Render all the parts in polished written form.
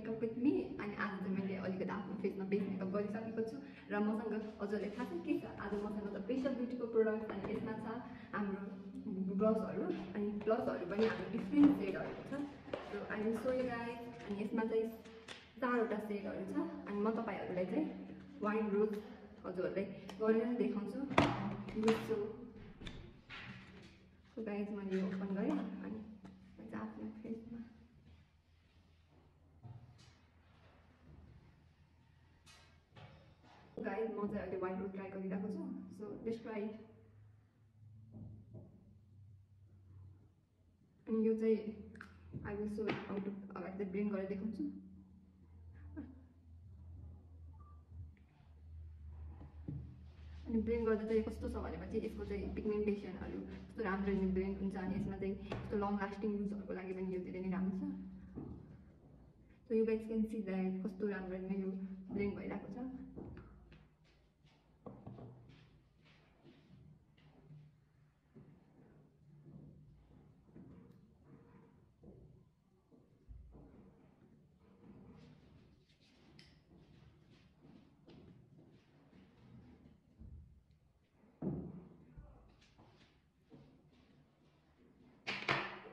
makeup with me अनि आज चाहिँ मैले अलिकति आफ्नो फेसमा बेस मेकअप गरिसकेको छु र मसँग हजुरले थाहा छ के छ आज मसँग त प्रेसर ब्युटीको प्रोडक्ट अनि यसमा छ हाम्रो ब्रसहरू अनि प्लसहरू पनि हाम्रो डिफ्रेन्ट सेडहरू छ so I will so you guys अनि यसमा चाहिँ 4वटा सेडहरू छ अनि म तपाईहरुलाई चाहिँ वाइन रोज हजुरलाई गरेर देखाउँछु सो गाइज मैले यो ओपन गरेँ अनि आफ्नो फेसमा गाइज म चाहिँ अहिले वाइन रोज ट्राई गरिरहेको छु सो लेट्स ट्राई अनि यो चाहिँ I will show how to अगाडि चाहिँ ब्लेन्ड गरेर देखाउँछु अनि ब्लेन्ड गर्दा चाहिँ कस्तो छ भनेपछि यसको चाहिँ पिगमेन्टेसनहरू कस्तो राम्ररी ब्लेन्ड हुन्छ अनि यसमा चाहिँ कस्तो लङ लास्टिङ युजहरूको लागि पनि यो धेरै नै राम्रो छ so you guys can see that कस्तो राम्ररी नै यो ब्लेन्ड भइरहेको छ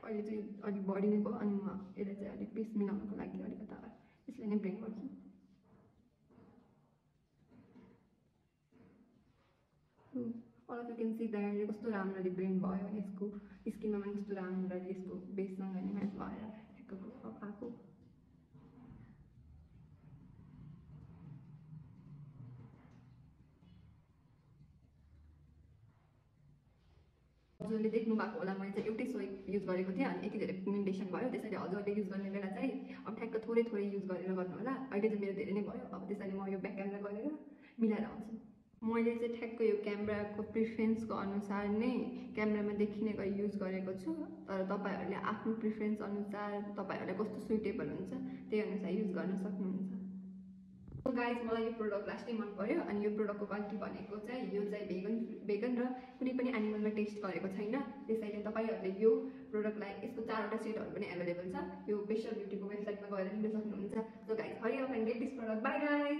अहिले चाहिँ अलिक बढी नै भयो अनि म यसलाई चाहिँ अलिक पिस मिलाउनको लागि अलिकता यसलाई नै ब्लेन्ड गर्छु all of you can see that कस्तो राम्ररी ब्लेन्ड भयो अनि यसको स्किनमा पनि कस्तो राम्ररी यसको बेससँग नि म्याच भएर आएको हजुरले देख्नु भएको होला मैले चाहिँ एउटै सोइ युज गरेको थिएँ अनि यति धेरै पिगमेन्टेसन भयो त्यसैले हजुरले युज गर्ने बेला चाहिँ अब ठ्याक्क थोरै थोरै युज गरेर गर्नु होला अहिले चाहिँ मेरो धेरै नै भयो अब त्यसैले म यो ब्याक क्यामेरा गरेर मिलाएर आउँछु मैले चाहिँ ठ्याक्क यो क्यामेराको प्रिफरेन्सको अनुसार नै क्यामेरामा देखिने गरी युज गरेको छु तर तपाईहरुले आफ्नो प्रिफरेन्स अनुसार तपाईहरुलाई कस्तो सुइटेबल हुन्छ त्यही अनुसार युज गर्न सक्नुहुन्छ सो गाइज मलाई यो प्रोडक्ट लास्टै मन पर्यो अनि यो प्रोडक्टको क्वालिटी भनेको चाहिँ यो चाहिँ भेगन र कुनै पनि एनिमलमा टेस्ट गरेको छैन त्यसैले तपाईहरुले यो प्रोडक्टलाई यसको 4वटा सेटहरू पनि अवेलेबल छ यो प्रेसर ब्युटीको वेबसाइटमा गएर लिन सक्नुहुन्छ so guys hurry up and get this product bye guys